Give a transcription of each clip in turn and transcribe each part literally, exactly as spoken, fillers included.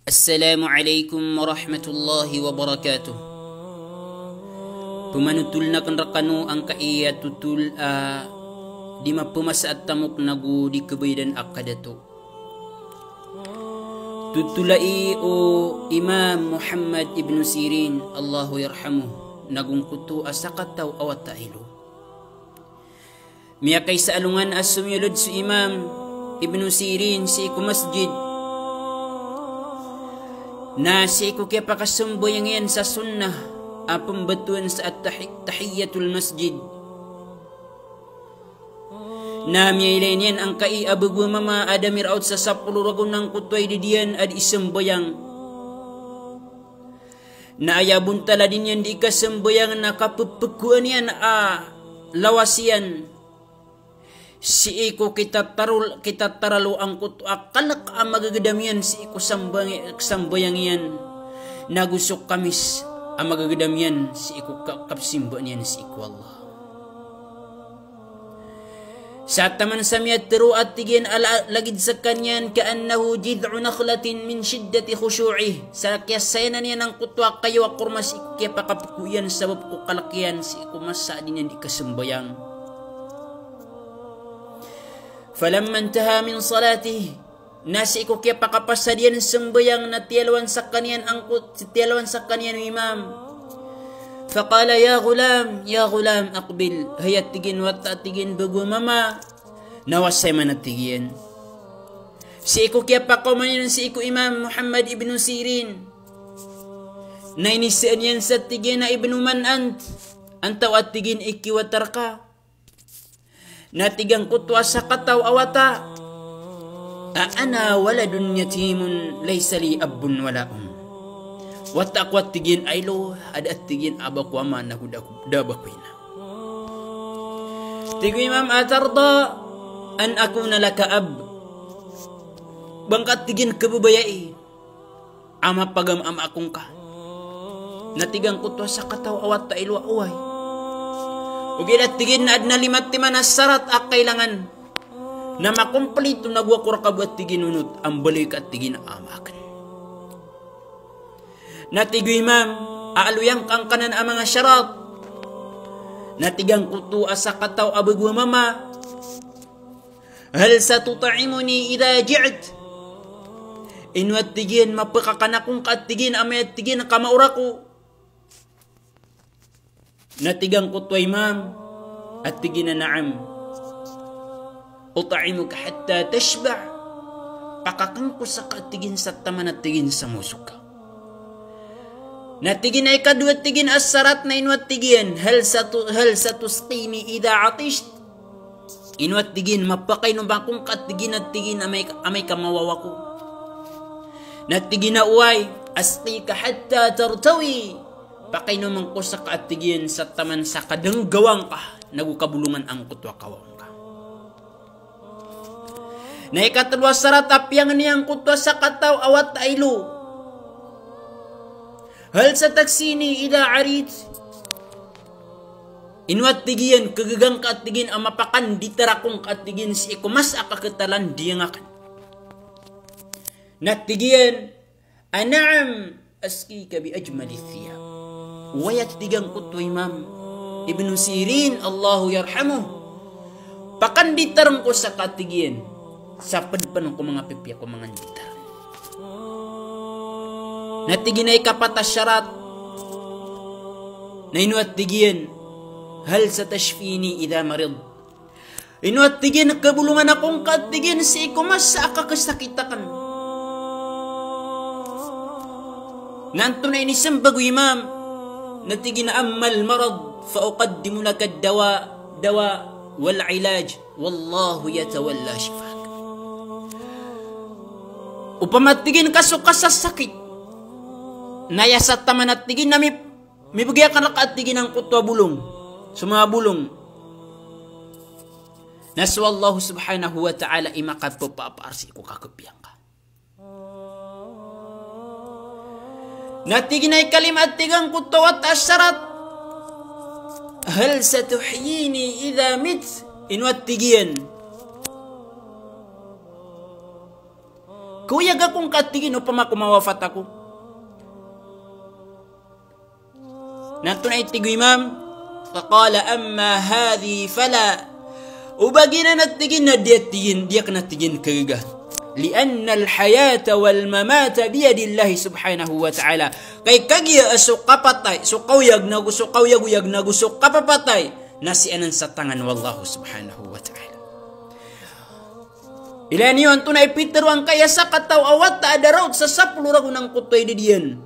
Assalamu alaikum warahmatullahi wabarakatuh. Pmanotoln akn rkano angkai a totol a di mapmasa a tamok nago di khabayadan a kadato. Totol ai o Imam Muhammad ibn Sirin, Allahu yarhamuh, na gongkoto a sakataw a wata a ilo. Miyakaisa a alongan a somiyolod so Imam Ibn Sirin sii ko masjid. Na sii ko kiyapakasambayang iyan sa sunnah a pmbtowan sa at-tahi-, tahiyatul masjid, na miyailay niyan angkai a bago a mama a da miraot sa sapolo ragon angkoto a idad iyan a di isambayang. Na aya bontal a di niyan di kasambayang na kapepegkoan iyan a lawas iyan sii ko kitatarol-, kitataralo angkoto a kalk a magagdam iyan sii ko sambang-, sambayang iyan, nago so kamis a magagdam iyan sii ko ka-, kapsimbaan iyan sii ko Allah. Sa taman sa miyatharo a tig iyan a la-, lagid skaniyan, "Ka'annahu jid'u nakhlatin min shiddati khushu'ih." Sa kiyasayanan iyan angkoto a kayo a korma sii ko kiyapakapko iyan sabap ko kalk iyan sii ko masa a di niyan di kasambayang. Falamma intaha min salatih, na sii ko kiyapakapasad iyan sambayang na tiyalowan skaniyan angkot, tiyalowan skaniyan o imam. Faqala, "Ya ghulam, ya ghulam, aqbil." Hay, a tig iyan, wata, a tig iyan, bago a mama, na wasay man, a tig iyan. Sii ko kiyapakaoma niyan sii ko Imam Muhammad ibn Sirin, na inisaan iyan sa, tig iyan, a, "Ibnu man ant?" Antaa, a tig iyan, i kiwata rka? Na tig angkoto a sakataw a wata, "A ana waladun yatimun laysa li abun wala um." Wata ako, a tig iyan, a ilo a da, a tig iyan, a ba ko ama nago da, da ba ko ina. Tig o imam, "Atarda an akuna laka ab?" Ba ngka, a tig iyan, khababayai a mapagama ako ngka? Na tig angkoto a sakataw a wata a ilo a oway. Ogaid, a tig iyan, na adn a lima timan a sarat a kailangan na makomplito nago ako rka bo, a tig iyan, onot a mbaloy ka, a tig iyan, a ama akn. Na tig o imam, a aloy angka angkanan a manga sarat. Na tig angkoto a sakataw a bago a mama, "Hal satut'imuni idha ji'tu?" Ino, a tig iyan, mapkakan ako ngka, a tig iyan, amay, a tig iyan, ka maor ako? Na tig angkoto a imam, a tig iyan, "Na'am. Ut'imuka hatta tashba'." Pakakan ko ska, a tig iyan, sa taman, a tig iyan, sa mosog ka. Na tig iyan a ikadowa, a tig iyan, a sarat na ino, a tig iyan, "Hal satu-, hal satusqini idha 'atishtu?" Ino, a tig iyan, mapakainom ako ngka, a tig iyan, a tig iyan, amay, amay ka mawaw ako? Na tig iyan a oway, "Asqika hatta tartawi." Pakainomen ko ska, a tig iyan, sa taman sa kadnggawa ngka nago kabolongan angkoto a kawaw ngka. Na ikatlo a sarat a piyangni angkoto a sakataw a wata a ilo, "Hal sataksini idha 'aritu?" Ino, a tig iyan, khagaga ngka, a tig iyan, a mapakanditar ako ngka, a tig iyan, sii ko masa a kakhatalandi ngka akn? Na tig iyan a, "Na'am, asqika bi ajmali thiyab." Oway, a tig angkoto a Imam Ibn Sirin, Allahu yarhamuh, pakanditaren ko ska, a tig iyan, sa pd pn ko manga pipiya ko manga nditar. Na tig iyan a ikapat a sarat na ino, a tig iyan, "Hal satashfini idha maridtu?" Ino, a tig iyan, khabolongan ako ngka, a tig iyan, sii ko masa a kakasakit akn? Na antonaa i inismbag o imam? Na tig iyan a, "Ammal marad fa uqaddimu laka ad-dawa, dawa wal ilaj, wallahu yatawalla shifaak." Opama, a tig iyan, ka so ka sa sakit, na aya sa taman, a tig iyan, na mi-, mibgay akn rka, a tig iyan, angkoto a bolong, so manga bolong. Na so Allah subhanahu wa ta'ala i makapphapar sii ko kakhapiya ngka. Na tig iyan a ikalima, a tig angkoto a wata a sarat, "Hal satuhyini idha mittu?" Ino, a tig iyan, Kaoyag ako ngka, tig iyan, opama ko mawafat ako. Na antonaa i tig o Imam? Faqala, "Amma hadhihi fala." O ba giyanan, a tig iyan, na di, a tig iyan, di akn, a tig iyan, kagaga. "Li'annal hayata wal mamata biyadillahi subhanahu wa ta'ala." Kay kagiya a so kapatay, so kaoyag, nago so kaoyagoyag, nago so kapapatay, na sii anan sa tangan o Allah subhanahu wa ta'ala. Ilaya niyo antonaa i pitharo angka a sakataw a wata a da raot sa sapolo ragon angkoto a idad iyan.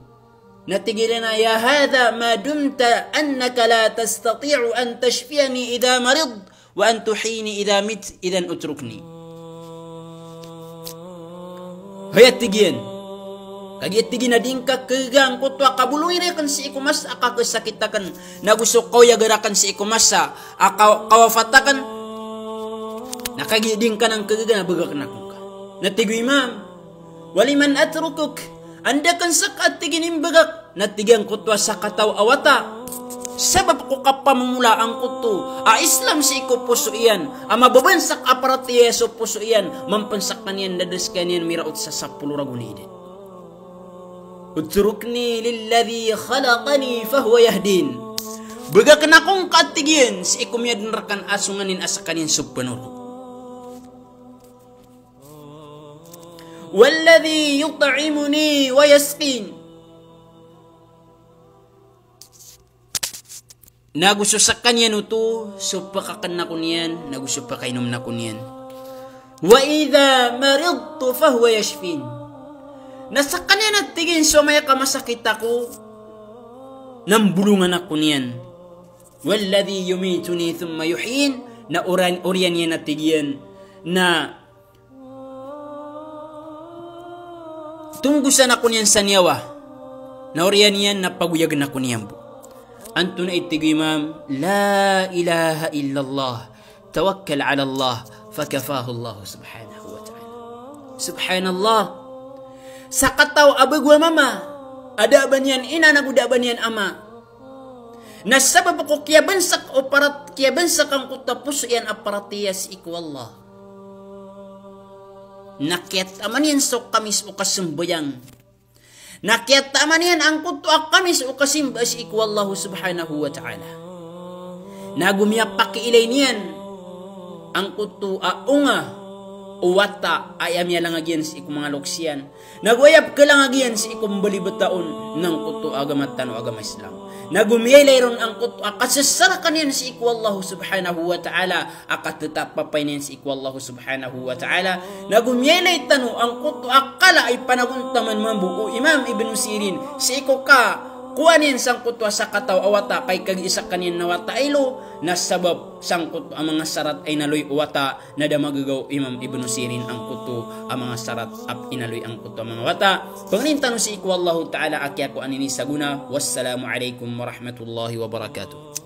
Na tig iyan a, "Ya hadha, ma dumta annaka la tastati'u an tashfiyani idha maridtu, wa an tuhyini idha mittu, idhan utrukni." Hay, a tig iyan, kagiya, a tig iyan, a di ngka kagaga angkoto a kabolongi rakn sii ko masa a kakasakit akn, nago so kaoyag rakn sii ko masa a ka-, kawafat akn, na kagiya di ngka nan kagaga, na bgakn ako ngka. Na tig o Imam, "Wa liman atrukuk?" Anda akn ska, a tig iyan, imbgak? Na tig iyan, angkoto a sakataw a wata, sabap ko kapamomola angkoto a Islam sii ko poso iyan, a mababansak a paratiyaya so poso iyan, mampan skaniyan, da dn skaniyan miraot sa sapolo ragon a idad. "Utrukni lilladhi khalaqani fahuwa yahdin." Bgakn ako ngka, a tig iyan, sii ko miyadn rkaniyan a so nganin a skaniyan so pnoro. "Walladhi yut'imuni wa yasqin." Nago so skaniyan oto so pkakn ako niyan, nago so pkainomn ako niyan. "Wa idha maridtu fahuwa yashfin." Na skaniyan, a tig iyan, so amay ka masakit ako, na mbolongan ako niyan. "Walladhi yumituni thumma yuhyin." Na oran-, oriyan iyan, a tig iyan, na tonggosan ako niyan sa niyawa, na oriyan iyan na pagoyagn ako niyan bo. Antonaa i tig o Imam? "La ilaha illallah, tawakkal ala Allah, fakafahu Allah subhanahu wa ta'ala." Subhanallah. Sakataw a bago a mama, a da a ba niyan ina, nago da a ba niyan ama, na sabap ko kiyabansak o parat-, kiyabansak angkoto a poso iyan a paratiyaya sii ko Allah, na kiyataman iyan so kamis o kasambayang, na kiyataman iyan angkoto a kamis o kasimba sii ko Allah subhanahu wa ta'ala. Nago miyapakiilay niyan angkoto a onga o wata a aya miyalangag iyan sii ko manga loks iyan, nago aya pkhalangag iyan sii ko mbalibataon nangkoto a agama tano a agama Islam. Nago miyailay ron angkoto a kasasarakan iyan sii ko Allah subhanahu wa ta'ala, a katetapapay niyan sii ko Allah subhanahu wa ta'ala. Nago miyailay tano angkoto a kala a ipanagontaman mambo o Imam Ibn Sirin sii ko kakowa niyan sangkoto a sakataw a wata, kay kagiya skaniyan na wata a ilo, na sabap sangkoto a manga sarat a inaloy o wata, na da magagaw o Imam Ibn Sirin angkoto a manga sarat a inaloy angkoto a manga wata. Pangnin tano sii ko Allahu ta'ala a kiyakowa niyan sa gona. Wassalamu alaikum warahmatullahi wabarakatuh.